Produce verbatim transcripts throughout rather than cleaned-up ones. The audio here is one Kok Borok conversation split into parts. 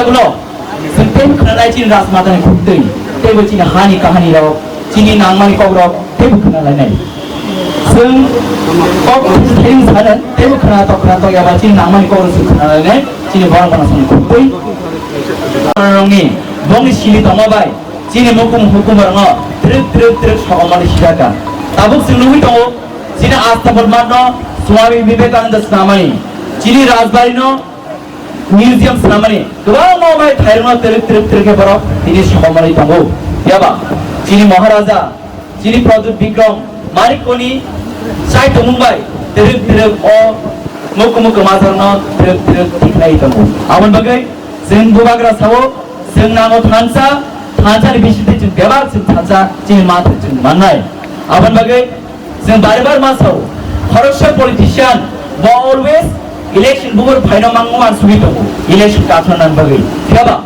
Ulo, chwng teibo khwnanai chini Rajmatani khuktwi, teibo chini hani kahani rok, chini nangmani kok rok teibo khwnalainai. Chwng kok thaiwi sano teibo khwnatok khwnatok yaba chini nangmani kok rok chwng khwnalainai, chini borok bono chwng khuktwi. Rokni bongni sili tongma bai chini mukum hukum rokno twrwk twrwk twrwk sokomorwi sijaka. Tabuk chwng nugwi tongo, chini Astapur Mathno Swami Vivekananda swnamani, chini Rajbarino museum swnamani kwbangma bai khairokno twrwk twrwk twrwk khe borok tini sokomorwi tongo. Phiya ba chini Maharaja, chini Pradyut Bikram Marikkoni chai tongmung bai twrwk twrwk o mukhu mukhu majorno twrwk twrwk tikhlai tongo. Aboni bagwi chwng bubagra sao, chwng nango thansa, thansani bisingtwi chwng bebak chwng thansa chini manthai chwng mannai. Aboni bagwi chwng bari bar ma sao, khoroksa politician bo always election bubar phaino mangma uansugwi tongo, election kathorna bagwi. Phiya ba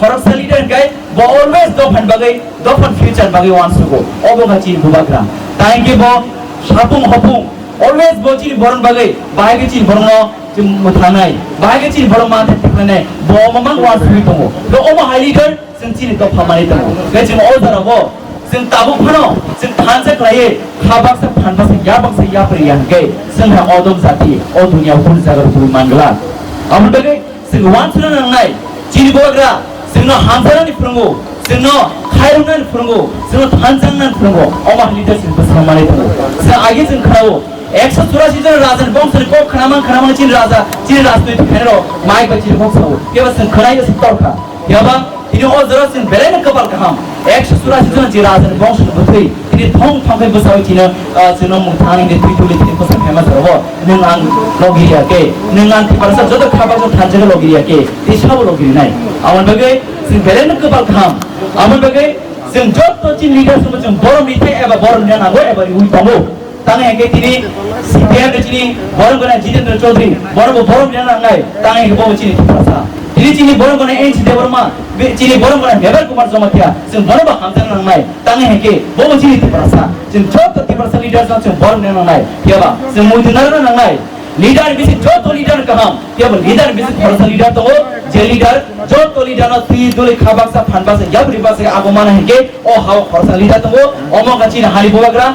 khoroksa leader hwnkhe bo always dophani bagwi, dophani future bagwi uansugo, obo kha chini bubagra. Tei hwnkhe bo sapung hopung always bo chini borokni bagwi, bahai khe chini borokno chwng mwthangnai, bahai khe chini borok manthai tikhlainai, bo omo mang uansugwi tongo. Bo omo hai leader chwng chini dopha manwi tongo. Hwnkhe chwng o jorao chwng tabuk phano chwng thansa khlaiwi kha baksa phan baksa ya baksa yapri ya hwnkhe chwng hai odom jati o duniao kunu jaga rw mangla. Aboni bagwi chwng uansukna nangnai, chini bubagra chwngno hamjaknani phwrwngo, chwngno khairoknani phwrwngo, chwngno thanjaknani phwrwngo, omo hai leader chwng bwswk manwi tongo. Chwng age chwng khnao, ekso churashi jon rajani bongsoni kok khnamang khnamang chini raja, chini rajnoitik phainairok mic bai chini kok sao. Phiya ba chwng khwnai se torkha. Phiya ba tini o jora chwng belaino kwpal kaham. Ekso churashi jon je rajani bongsoni bwthwi tini thong thong khe bwsaui chino, ah, chwngno mwthang hwnwi twi tuli tini bwsa phaima jora bo. Nwng ang logiriya khe, nwng ang Tiprasa joto kha baksa thansa khe logiriya khe, tei sabo logirinai. Aboni bagwi chwng belaino kwpal kaham. Aboni bagwi chwng joto chini leaders no chwng borom rithai eba borom rina nango eba riui tongo. Tang hwnkhe tini C P M ni chini borom gwnang Jitendra Chaudhary, borom bo borom rina nangnai, tang hwnkhe bo chini Tiprasa. Tini chini borom gwnang N C Debbarma, be-, chini borom gwnang Mevar Kumar Jamatia, chwng borom bo hamjakna nangnai, tang hwnkhe bo chini Tiprasa. Chwng joto Tiprasa leaders no chwng borom rina nangnai, phiya ba chwng muitu narwkna nangnai. Leader bisi joto leader kaham, phiya ba leader bisi khoroksa leader tongo, je leader joto leader no twi duli kha baksa phan baksa yapri baksa abo mana hwnkhe o hao khoroksa leader tongo, omo wngkha chini hani bubagra,